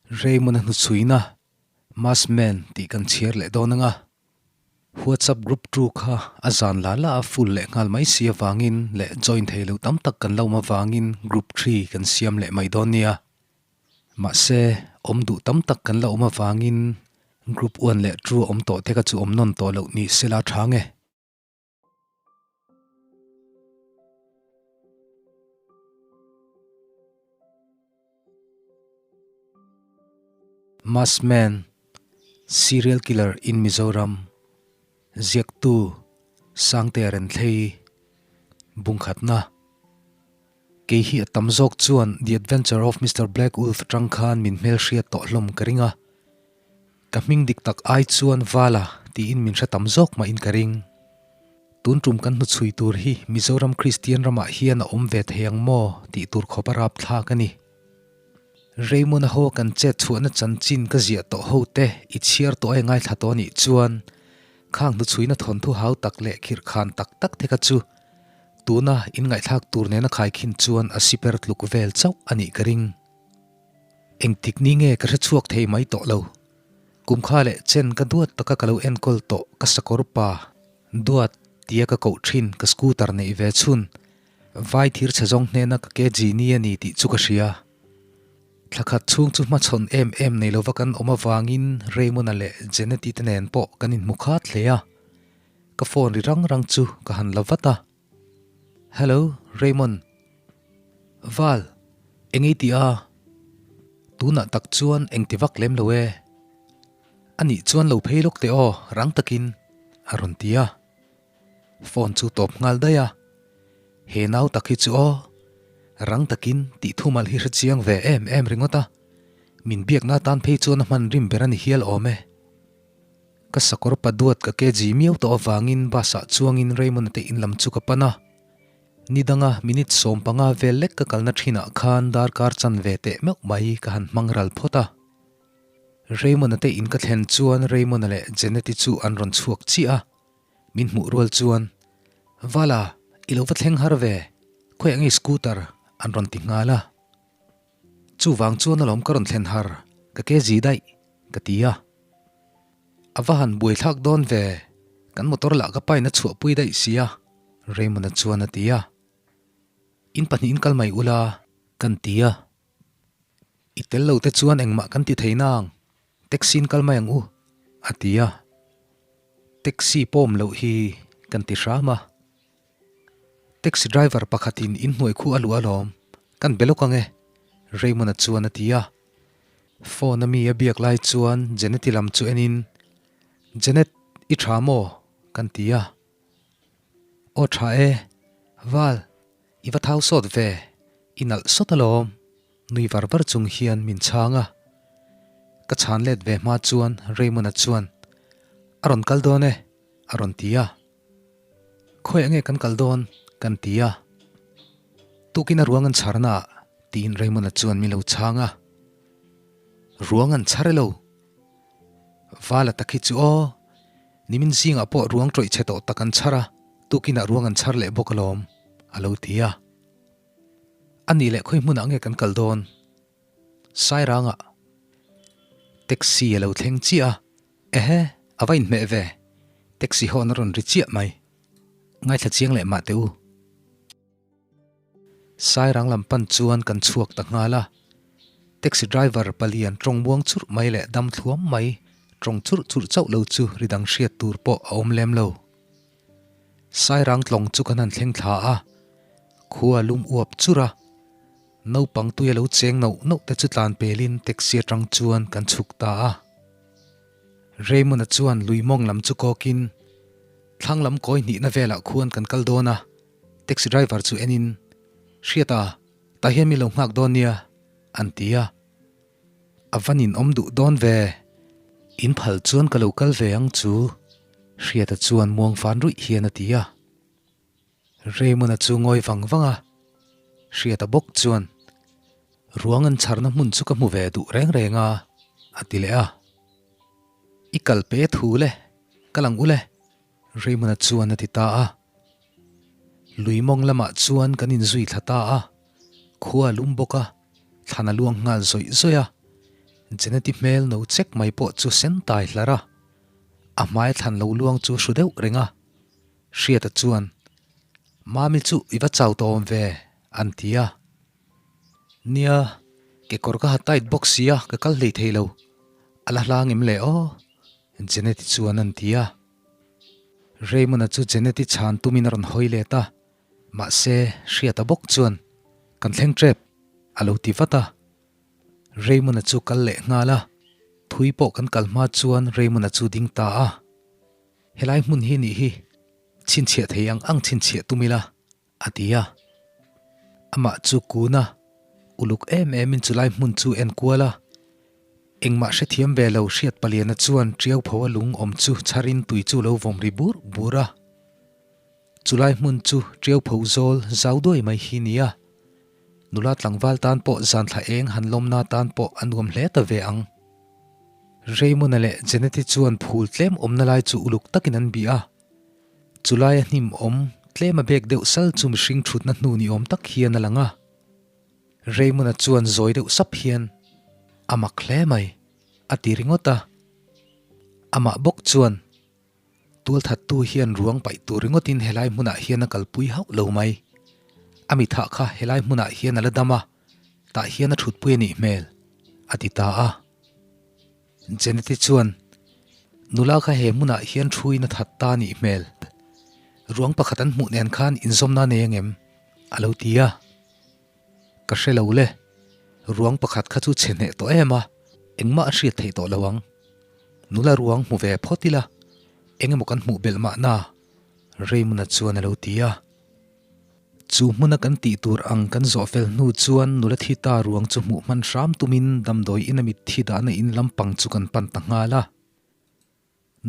Raymond-a hnuchhuina Masked Man tih kan chhiar leh dawn ang a. WhatsApp group tu kha a zan la la a full leh nghal mai si avangin leh join thei lo tam tak kan lo awm avangin group thi kan siam leh mai dawn nia. Mahse, awm duh tam tak kan la awm avangin group one leh two a awm tawh te kha chu awm nawn tawh loh ni sela tha nge. Masked Man, Serial Killer in Mizoram, Ziaktu, Sangtea Renthlei, Bungkhatna. Kei hi a tam zawk chuan The Adventure of Mister Black Wolf atang khan min hmelhriat tawh hlawm ka ring a. Ka hming dik tak ai chuan Vala tiin min hre tam zawk mah in ka ring. Tun tum kan hnuchhui tur hi Mizoram Kristian ramah hian a awm ve thei ang maw tih tur khawp a rapthlak a ni. Raymond a haw kan chet chhuahna chanchin ka ziah tawh ho te i chhiar tawh a i ngaithla tawh anih chuan khang hnuchhuina thawnthu hau tak leh khirhkhan tak tak te kha chu Tuna inngaihthlak tur nena khaikhin chuan a siper tluk vel chauh a nih ka ring. Engtik ni nge ka hrechhuak thei mai tawh lo. Kum kha leh chen ka duat taka ka lo enkawl tawh ka sakawr pa duat tia ka koh thin ka scooter neih ve chhun vai thir chhe zawng hnena ka ke ji ni a ni tih chu ka hria. Thla khat chhung chu hmachhawn em em nei lova kan awm avangin Raymond-a leh Jeneti te nen pawh kan inhmu khat hle a. Ka phone ri rang rang chu ka han la vat a. Hello, Raymond. Val, eng ei tih a? Tunah tak chuan eng ti vak lem lo e. Anih chuan lo phei lawk teh aw, rang takin, a rawn ti a. Phone chu tawp nghal daih a. He nau tak hi chu aw, rang takin tih thumal hi hre chiang ve em em ringawt a. Min biakna atan phei chuan a hman rim ber a ni hial awm e. Ka sakawr pa duat ka ke ji miau tawh avangin bus ah chuangin Raymond-a te in lam chu ka pan a. Ni danga minute 15 vel lek ka kalna thinah khan darkar chan ve teh meuh mai ka han hmang ral phawt a. Raymond-a te in ka thlen chuan Raymond-a leh Janet-i chu an rawn chhuak chiah a. Min hmuh rual chuan, Vala, i lo va thleng har ve, khawiah nge scooter? an rawn ti nghal a. Chuvang chuan alawm ka rawn thlen har, ka ke zi daih, ka ti a. A va han buaithlak dawn ve, kan motor lah ka pain a chhuahpui daih sia, Raymond-a chuan a ti a. In pahnihin kal mai ula, kan ti a. I tel lo te chuan engmah kan ti thei nang, taxi in kal mai ang u, a ti a. Taxi pawm loh hi kan ti hram a. Taxi driver pakhatin inhnuai khu a luh alawm, kan be lawk ang e, Raymond-a chuan a ti a. Phone a mi a biak lai chuan Janet-i lam chu enin, Janet, i tha maw? kan ti a. Aw tha e, Val, i va thau sawt ve, i nalh sawt alawm, nui var var chung hian min chhang a. Ka chhan let ve hma chuan Raymond-a chuan, A rawn kal dawn e, a rawn ti a. Khawiah nge kan kal dawn? kan ti a. Tukin a ruang an chhar na ah tiin Raymond-a chuan min lo chhang a. Ruang an chhar elo? Vala tak hi chu aw, nimin zingah pawh ruang tawih chhe tawh tak an chhar a, tukinah ruang an chhar leh bawk alawm, a lo ti a. A nih leh khawi hmunah nge kan kal dawn? Sairangah taxi a lo thleng chiah a, ehe, a va inhmeh ve, taxi hawn a rawn ri chiah mai. Ngaithla chiang leh mah teh u. Sairang lam pan chuan kan chhuak ta nghal a, taxi driver palian tawng muang churh mai leh dam thluam mai, tawng churh churh chauh lo chu ri dang hriat tur pawh a awm lem lo. Sairang tlawng chu kan han thleng thla a, khua lum uap churh a, Naupang tui a lo cheng nauh nauh te chu tlan pelin taxi atang chuan kan chhuk ta a. Raymond-a chuan lui mawng lam chu kawkin thlang lam kawi hnihna velah khuan kan kal dawn a, taxi driver chu enin, Hriata, tah hian mi lo nghak dawn nia, an ti a. A van in awm duh dawn ve, in phal chuan ka lo kal ve ang chu, Hriata chuan muang fan ruih hian a ti a. Raymond-a chu ngawi vang vang a, Hriata bawk chuan, Ruang an chharna hmun chu ka hmu ve duh reng reng a, a ti leh a. I kal pe thu le, ka lang u le, Raymond-a chuan a ti ta a. Lui mawng lamah chuan kan inzui thla ta a, khua a lum bawk a, thlan a luang nghal zawih zawih a. Jeneti hmel no chek mai pawh chu sen tai hlar a, a hmai thlan lo luang chu hru deuh reng a. Hriata chuan, Mami chu i va chau tawh awm ve, an ti a. Nia, kekawr ka ha tight bawk sia, ka kal hlei thei lo. A la hlang em le aw? Jeneti chuan an ti a. Raymond-a chu Jeneti chhan tumin a rawn hawi let a, mahse Hriata bawk chuan, Kan thleng tep, a lo ti vat a. Raymond-a chu kal leh nghal a, thui pawh kan kal hma chuan Raymond-a chu ding ta a. Helai hmun hi nih hi chhinchhiah thei ang ang chhinchhiah tum ila, a ti a. Amah chu kun a, uluk em emin chulai hmun chu en kual a. Engmah hrethiam ve lo hriat paliana chuan tiau pho a lung awm chu chharin tui chu lo vawm ri bur bur a. Chulai hmun chu tiau pho zawl zau duai mai hi nia. Nula tlangval tan pawh zan thla eng han lawmna tan pawh a nuam hle ta ve ang. Raymond-a leh Jeneti chuan phul tlem awmna lai chu uluk takin an bih a. Chulaia hnim awm tlem a bek deuh sal chu mihring thutna hnu ni awm tak hian a lang a. Raymond-a chuan zawi deuh sap hian, A mak hle mai, a ti ringawt a. Amah bawk chuan, Tualthattu hian ruang paih tur ringawtin helai hmunah hian a kalpui hauh lo mai. A mithah kha helai hmunah hian a la dam a, tah hian a thutpui a nih hmel, a ti ta a. Jeneti chuan, Nula kha he hmunah hian thuin a that ta a nih hmel. Ruang pakhat an hmuh nen khan inzawmna a nei angem? a lo ti a. Ka hre lo le, ruang pakhat kha chu chhe hneh tawh em a, engmah a hriat theih tawh lo ang. Nula ruang hmu ve phawt ila, eng emaw kan hmuh belh mahna? Raymond-a chuan a lo ti a. Chu hmuna kan tih tur ang kan zawh fel hnu chuan nula thi ta ruang chu hmuh hman hram tumin damdawi ina mitthi dahna in lampang chu kan pan ta nghal a.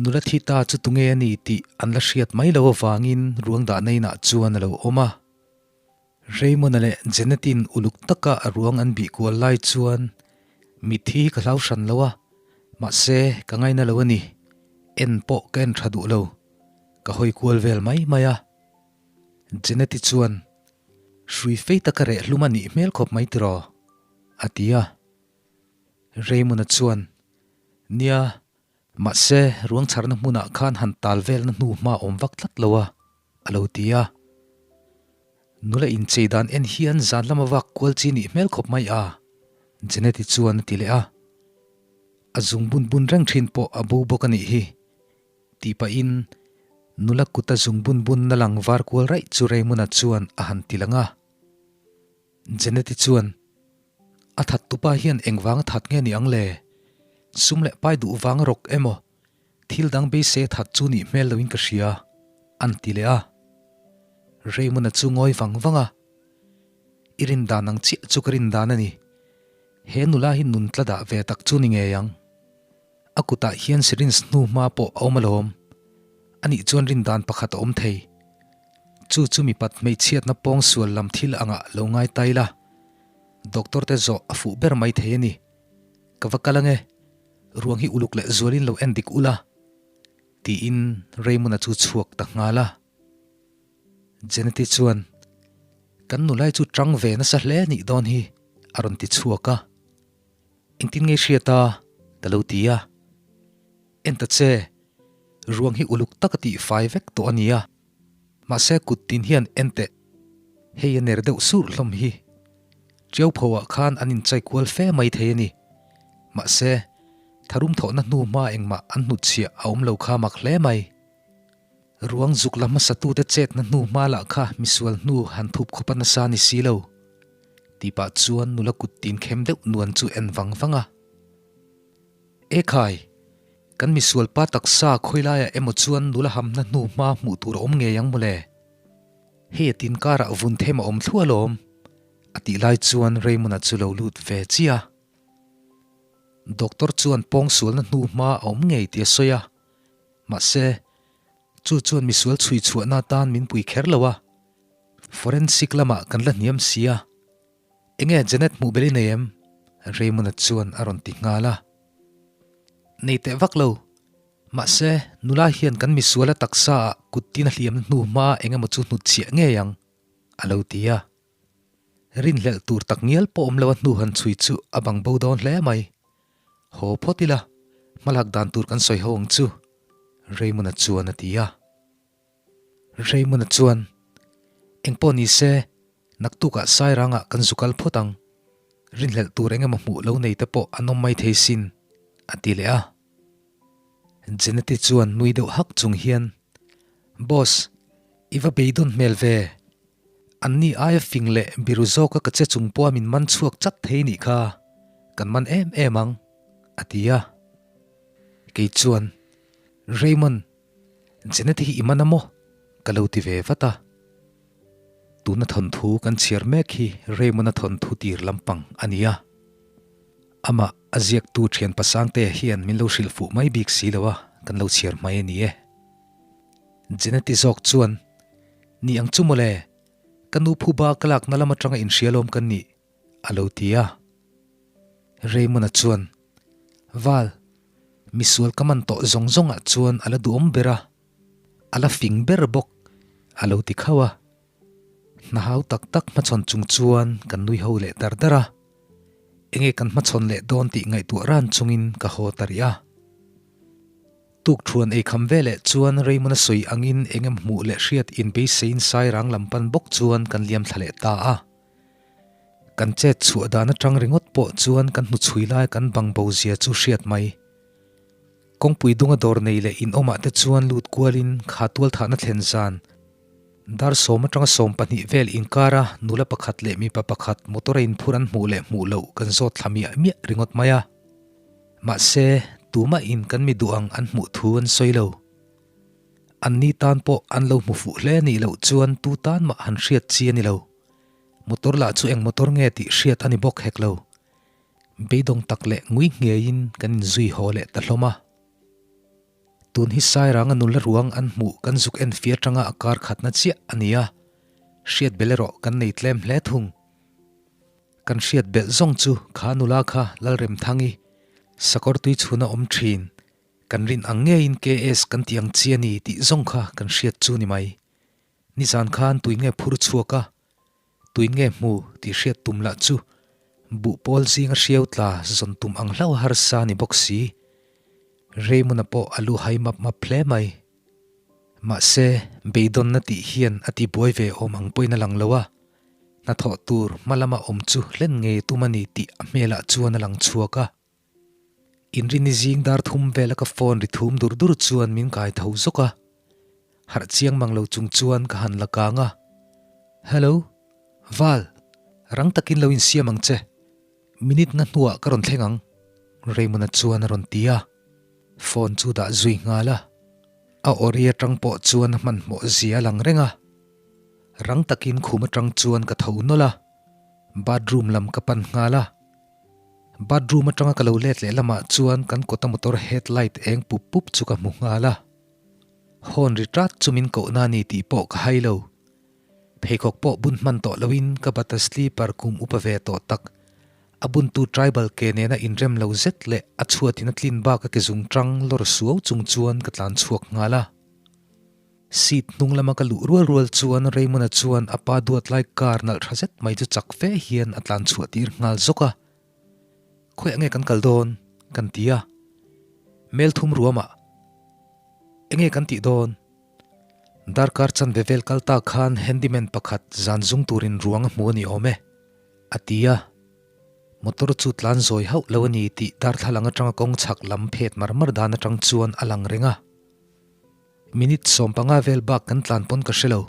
Nula thi ta chu tunge a ni tih an la hriat mai lo avangin ruang dahna inah chuan a lo awm a. Raymond-a leh Janet-in uluk taka a ruang an bih kual lai chuan mitthi hi ka hlau hran lo a, mahse ka ngaina lo a ni. En pawh ka en tha duh lo. Ka hawi kual vel mai mai a. Janet-i chuan, Hrui fei taka reh hlum a nih hmel khawp mai tiraw? a ti a. Raymond-a chuan, Nia, mahse ruang chharna hmunah khan han tal velna hnu hma awm vak tlat lo a, a lo ti a. Nula inchei dan en hian zan lama vak kual chi nih hmel khawp mai a, Janet-i chuan a ti leh a. A zung bun bun reng thin pawh a bo bawk a nih hi. Tih pahin nula kuta zung bun bunna lang var kual raih chu Raymond-a chuan a han ti lang a. Janet-i chuan, A that tupa hian engvang a that nge ni ang le? Sum leh pai duh vang rawk emaw, thil dang beisei a that chu nih hmel loin ka hria, an ti leh a. Raymond-a chu ngawi vang vang a, I rin dan ang chiah chu ka rin dan a ni. He nula hi nun tla dah ve tak chu ni ngei ang. A kutah hian syringe hnu hma pawh a awm alawm. Anih chuan rin dan pakhat a awm thei. Chu chu mipat hmeichhiatna pawng sual lam thil angah lo ngai ta ila. Doctor te zawh a fuh ber mai thei a ni. Ka va kal ange. Ruang hi uluk leh zualin lo en dik ula. Tiin Raymond-a chu chhuak ta nghal a. Jeneti chuan, Kan nulai chu tang ve nasa hle nih dawn hi, a rawn ti chhuak a. Engtin nge hriat a? ka lo ti a. En ta che, ruang hi uluk taka tih fai vek tawh a nia. Mahse kut tin hian en teh, hei a ner deuh surh hlawm hi. Tiau pho ah khan an inchai kual fe mai thei a ni. Mahse, tharum thawhna hnu hma engmah an hnutchhiah a awm lo kha mak hle mai. Ruang zuk la hmasatute chetna hnu hma lah kha misual hnu han thup khawp a nasa ni si lo. Tih pah chuan nula kut tin khem deuh nuan chu en vang vang a. E khai! Kan misual pa taksa khawilaiah emaw chuan nula hamna hnu hma hmuh tur a awm ngei ang mawle. Hei a tin karah vun them a awm thluah alawm. A tih lai chuan Raymond-a chu lo lut ve chiah a. Doctor chuan pawngsualna hnu hma a awm ngei tih a sawi a. Mahse, chu chuan misual chhui chhuahna atan min pui kher lo a, forensic lamah kan la hniam si a. Enge Janet hmuh bel i nei em? Raymond-a chuan a rawn ti nghal a. Nei teh vak lo. Mahse, nula hian kan misuala taksa ah kut tin a hliamna hnu hma eng emaw chu hnutchhiah ngei ang, a lo ti a. Rinhlelh tur tak ngial pawh awm lo a hnu han chhui chu a bang bo dawn hle mai. Haw phawt ila, hmalak dan tur kan sawi ho ang chu, Raymond-a chuan a ti a. Raymond-a chuan, Engpawh ni se, naktukah Sairangah kan zu kal phawt ang. Rinhlelh tur eng emaw hmuh lo nei te pawh an awm mai thei sin, a ti leh a. Jeneti chuan nui deuh hak chung hian, Boss, i va beidawn hmel ve. Anni aia fing leh biru zawka ka che chung pawha min man chhuak chat thei nih kha, kan man em em ang, a ti a. Kei chuan, Raymond, Jeneti hi i man a maw? ka lo ti ve vat a. Tuna thawnthu kan chhiar mek hi Raymond-a thawnthu tir lampang a ni a. Amah a ziaktu thian Pasangtea hian min lo hrilh fuh mai bik si lo a, kan lo chhiar mai a ni e. Jeneti zawk chuan, Ni ang chu mawle, ka nu phuba ka lakna lam atanga inhrialawm kan nih, a lo ti a. Raymond-a chuan, Val, misual ka man tawh zawng zawngah chuan a la duhawm ber a, a la fing ber bawk, a lo ti khauh a. Hna hau tak tak hmachhawn chung chuan kan nui ho leh dar dar a. Enge kan hmachhawn leh dawn tih ngaihtuah ran chungin ka haw ta rih a. Tuk thuan ei kham veleh chuan Raymond-a sawi angin eng em hmuh leh hriat inbeiseiin Sairang lam pan bawk chuan kan liam thla leh ta a. Kan chet chhuah dan atang ringawt pawh chuan kan hnuchhui lai kan bang bo zia chu hriat mai. Kawngpui dunga dawr nei leh inawmah te chuan lut kualin kha tualthahna thlen zan dar sawm atanga 12 vel inkara nula pakhat leh mipa pakhat motor a inphur an hmuh leh hmuh loh kan zawt thla miah miah ringawt mai a. Mahse, tumahin kan mi duh ang an hmuh thu an sawi lo. Anni tan pawh an lo hmu fuh hle nih loh chuan tu tan mah han hriat chi a ni lo. Motor lah chu eng motor nge tih hriat a ni bawk hek lo. Beidawng tak leh ngui ngeiin kan inzui haw leh ta hlawm a. Tun hi Sairanga nula ruang an hmuh kan zuk en fia atanga a kar khatna chiah a ni a, hriat bel erawh kan nei tlem hle thung. Kan hriat belh zawng chu kha nula kha Lalremthangi sakawr tui chhuna awm thin, kan rin ang ngeiin KS kan tih ang chi a ni tih zawng kha kan hriat chu ni mai. Nizan khan tui nge phur chhuak a, tui nge hmu tih hriat tum lah chu buh pawl zinga hriau tla zawn tum ang hlauh harsa ni bawk si. Raymond-a pawh a lu hai map map hle mai. Mahse, beidawnna tih hian a tibuai ve awm ang pawhin a lang lo a, hnathawh tur hma lama awm chu hlen ngei tum a ni tih a hmelah chuan a lang chhuak a. Inrini zing dar thum vela ka phone ri thum dur dur chuan min kai tho zawk a, harh chiang mang lo chung chuan ka han la kang a, Hello, Val, rang takin lo insiam ang che. Minute nga hnuah ka rawn thleng ang, Raymond-a chuan a rawn ti a, phone chu dah zui nghal a. A awri atang pawh chuan a hmanhmawh zia a lang reng a. Rang takin khum atang chuan ka tho nawlh a, bathroom lam ka pan nghal a. Bathroom atanga ka lo let leh lamah chuan kan kawta motor headlight eng pup pup chu ka hmu nghal a. Horn ri tat chu min kohna a ni tih pawh ka hai lo. Pheikhawk pawh bun hman tawh loin ka bata sleeper kum upa ve tawh tak, a buntu tribal ke nena inrem lo zet leh a chhuatin a tlin bak a ke zung tang lawr suau chung chuan ka tlan chhuak nghal a. Seat hnung lama ka luh rual rual chuan Raymond-a chuan a pa duat lai car nalh tha zet mai chu chak fe hian a tlan chhuah tir nghal zawk a. Khawiah nge kan kal dawn? kan ti a. Mel thum ruamah enge kan tih dawn? Darkar chanve vel kal ta khan handyman pakhat zan zung turin ruang a hmu a ni awm e, a ti a. Motor chu tlan zawi hauh lo a ni tih darthlalang atanga kawng chhak lam phet mar mar dan atang chuan a lang reng a. Minute 15 vel bak kan tlan pawn ka hre lo.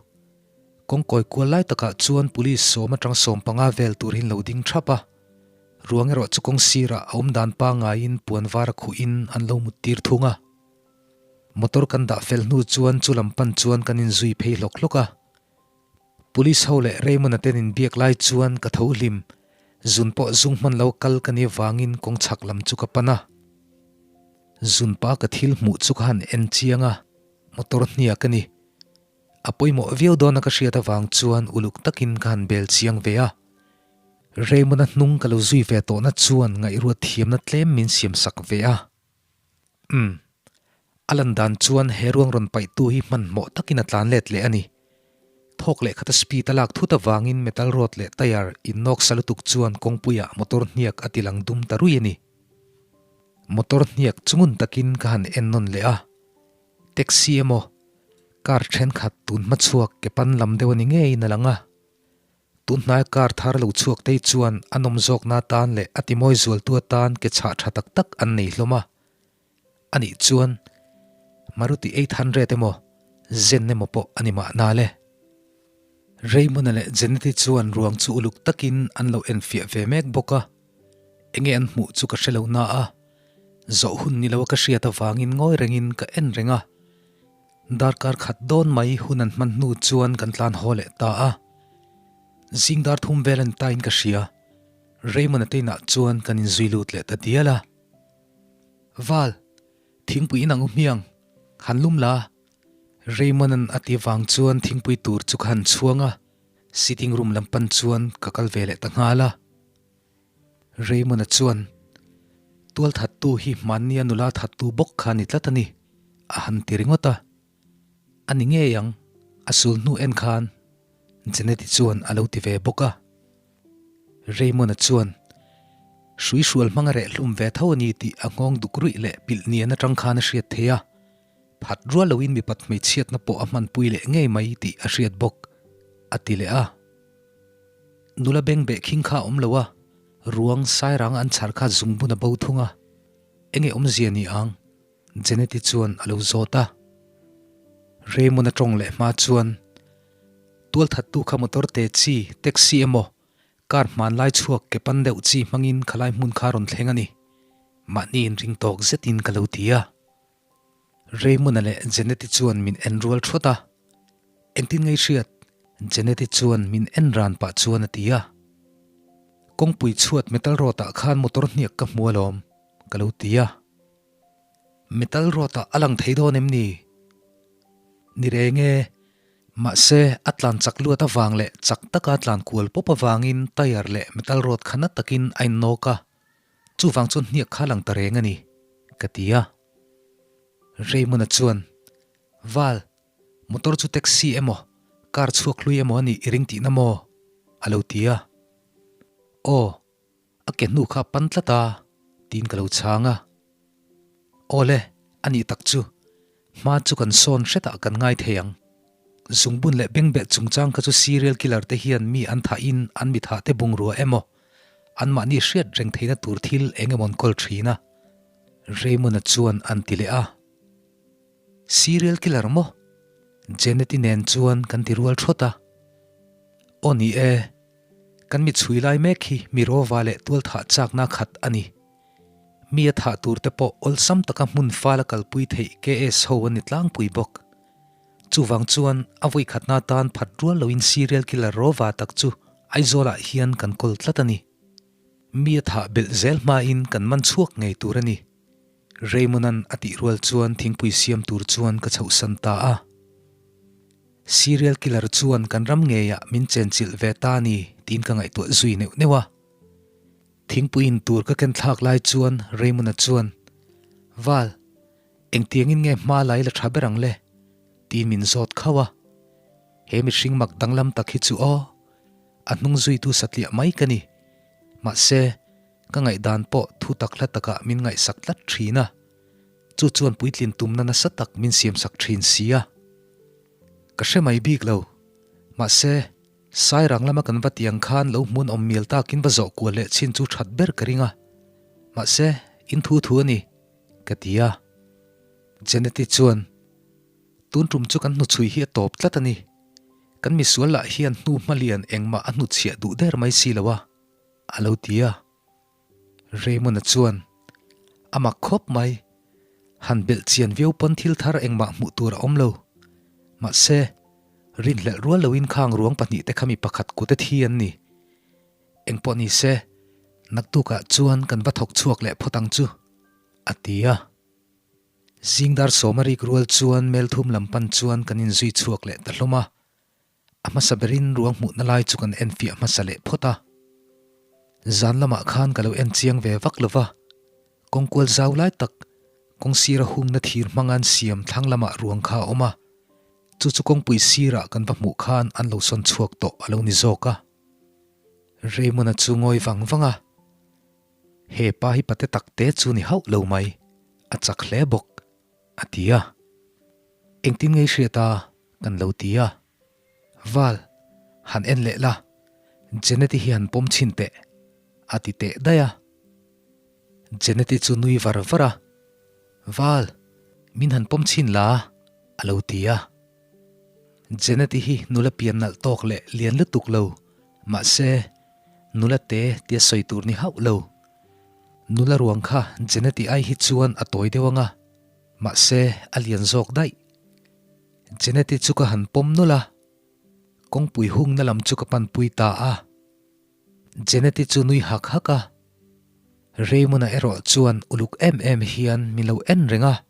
Kawng kawi kual lai takah chuan police sawm atang 15 vel tur hi an lo ding thap a. Ruang erawh chu kawng sirah a awm dan pangaiin puan var a khuhin an lo mut tir thung a. Motor kan dah fel hnu chuan chu lam pan chuan kan inzui phei hlawk hlawk a. Police ho leh Raymond-a ten inbiak lai chuan ka tho hlim, zun pawh zung hman lo kal ka nih avangin kawng chhak lam chu ka pan a. Zun pa ka thil hmuh chu ka han en chiang a, motor hniak a ni. A pawimawh viau dawna ka hriat avang chuan uluk takin ka han bel chiang ve a. Raymond-a hnung ka lo zui ve tawhna chuan ngaihruat thiamna tlem min siam sak ve a. Umm. A lan dan chuan he ruang rawn paihtu hi hmanhmawh takin a tlan let leh a ni. Thawk leh khata speed a lak thut avangin metal rod leh tyre innawk sa lutuk chuan kawngpuiah motor hniak a ti lang dum ta rui a ni. Motor hniak chu ngun takin ka han en nawn leh a, taxi emaw car thenkhat tun hma chhuak ke pan lam deuh a ni ngeiin a lang a. Tun hnaia car thar lo chhuak te chuan a nawm zawkna atan leh a timawi zualtu atan ke chhah tha tak tak an nei hlawm a. A nih chuan Maruti 800 emaw Zen emaw pawh a ni mahna le. Raymond-a leh Janet-i chuan ruang chu uluk takin an lo enfiah ve mek bawk a. Enge an hmuh chu ka hre lo na a, zawh hun ni lo a ka hriat avangin ngawi rengin ka en reng a. Darkar khat dawn mai hun an hman hnu chuan kan tlan haw leh ta a. Zing dar thum vel a ni tain ka hria. Raymond-a te inah chuan kan inzui lut leh ta dial a. Val, thingpui in ang u hmiang, han lum la. Raymond-a'n a ti vang chuan thingpui tur chu ka han chhuang a, sitting room lam pan chuan ka kal ve leh ta nghal a. Raymond-a chuan, Tual thattu hi hmannia nula thattu bawk kha ni tlat a ni, a han ti ringawt a. A ni ngei ang, a sul hnu en khan Janet-i chuan a lo ti ve bawk a. Raymond-a chuan, Hrui hrual hmang a reh hlum ve tho a ni tih a nghawng duk ruih leh pilh nian atang khan a hriat thei a. Phat rual loin mipat hmeichhiatna pawh a hmanpui leh ngei mai tih a hriat bawk, a ti leh a. Nula beng beh khing kha a awm lo a, ruang sairang an chhar kha zungbun a bo thung a, enge awmzia ni ang? Jeneti chuan a lo zawt a. Raymond a tawng leh hma chuan, Tualthattu kha motor te chi, taxi emaw, car hmanlai chhuak ke pan deuh chi hmangin khalai hmun kha rawn thleng a ni. Mahni inring tawk zetin ka lo ti a. Raymond-a leh Jeneti chuan min en rual thawt a, Engtin ngei hriat? Jeneti chuan min en ran pah chuan a ti a. Kawngpui chhuat metal road ah khan motor hniak ka hmu alawm, ka lo ti a. Metal road ah a lang thei dawn em ni? Ni reng e, mahse a tlan chak luat avang leh chak taka tlan kual pawp avangin tyre leh metal road kha na takin a innawk a, chuvang chuan hniak kha a lang ta reng a ni, ka ti a. Raymond-a chuan, Val, motor chu taxi emaw, car chhuak hlui emaw a nih i ring tihna maw? a lo ti a. Aw, a ke hnu kha a pan tlat a, tiin ka lo chhang a. Aw le, a nih tak chu, hma chu kan sawn hretah kan ngai thei ang. Zungbun leh bengbeh chungchang kha chu serial killer te hian mi an thahin an mi thah te bungrua emaw, anmahni hriat reng theihna tur thil eng emaw an kawl thin a. Raymond-a chuan an ti leh a. Serial killer maw? Janet-i nen chuan kan ti rual thawt a. Aw ni e, kan mi chhui lai mek hi mi rawva leh tual thah chakna khat a ni. Mi a thah tur te pawh awlsam taka hmun fal a kalpui theih KS ho a ni tlangpui bawk. Chuvang chuan a vawikhatna tan phat rual loin serial killer rawva tak chu Aizawlah hian kan kawl tlat a ni. Mi a thah belh zel hmain kan man chhuak ngei tur a ni. Raymond-a'n a tih rual chuan thingpui siam tur chuan ka chhohsan ta a. Serial killer chuan kan ram ngeiah min chenchilh ve ta a ni tiin ka ngaihtuah zui neuh neuh a. Thingpui in tur ka ken thlak lai chuan Raymond-a chuan, Val, engtiangin nge hma lai la tha ber ang le? tiin min zawt khauh a. He mihring mak danglam tak hi chu aw. A hnung zuitu satliah mai ka ni. Mahse, ka ngaihdan pawh thu tak hla takah min ngaihsak tlat thin a. Chu chuan puitlin tumna nasa tak min siamsak thin si a. Ka hre mai bik lo. Mahse, Sairang lama kan va tiang khan lo hmun awm mial takin va zawh kual leh chin chu that ber ka ring a. Mahse, in thu thu a ni, ka ti a. Jeneti chuan, Tun tum chu kan hnuchhui hi a tawp tlat a ni. Kan misual lah hian hnu hmalian engmah a hnutchhiah duh der mai si lo a, a lo ti a. Raymond-a chuan, A mak khawp mai. Han belh chian viau pawn thil thar engmah hmuh tur a awm lo. Mahse, rinhlelh rual loin khang ruang pahnihte kha mi pakhat kut a thi an ni. Engpawh ni se, naktukah chuan kan va thawk chhuak leh phawt ang chu, a ti a. Zing dar sawma rik rual chuan Melthum lam pan chuan kan inzui chhuak leh ta hlawm a. A hmasa berin ruang hmuhna lai chu kan enfiah hmasa leh phawt a. Zan lamah khan ka lo en chiang ve vak lo va, kawngkual zau lai tak kawng sira hungna thir hmanga'n siam thlang lamah ruang kha a awm a, chu chu kawngpui sirah kan va hmuh khan an lo sawn chhuak tawh a lo ni zawk a. Raymond-a chu ngawi vang vang a. He pa hi pate tak te chu ni hauh lo mai, a chak hle bawk, a ti a. Engtin ngei hriat a kan lo ti a. Val, han en leh la, Jeneti hi han pawm chhin teh, a ti teh daih a. Jeneti chu nui var var a, Val, min han pawm chhin la, a lo ti a. Jeneti hi nula pian nalh tawk leh lian lutuk lo, mahse, nula te tia sawi tur ni hauh lo. Nula ruang kha Jeneti ai hi chuan a tawi deuh ang a, mahse, a lian zawk daih. Jeneti chu ka han pawm nulh a, kawngpui hungna lam chu ka panpui ta a. Jeneti chu nui hak hak a, Raymond-a erawh chuan uluk em em hian min lo en reng a.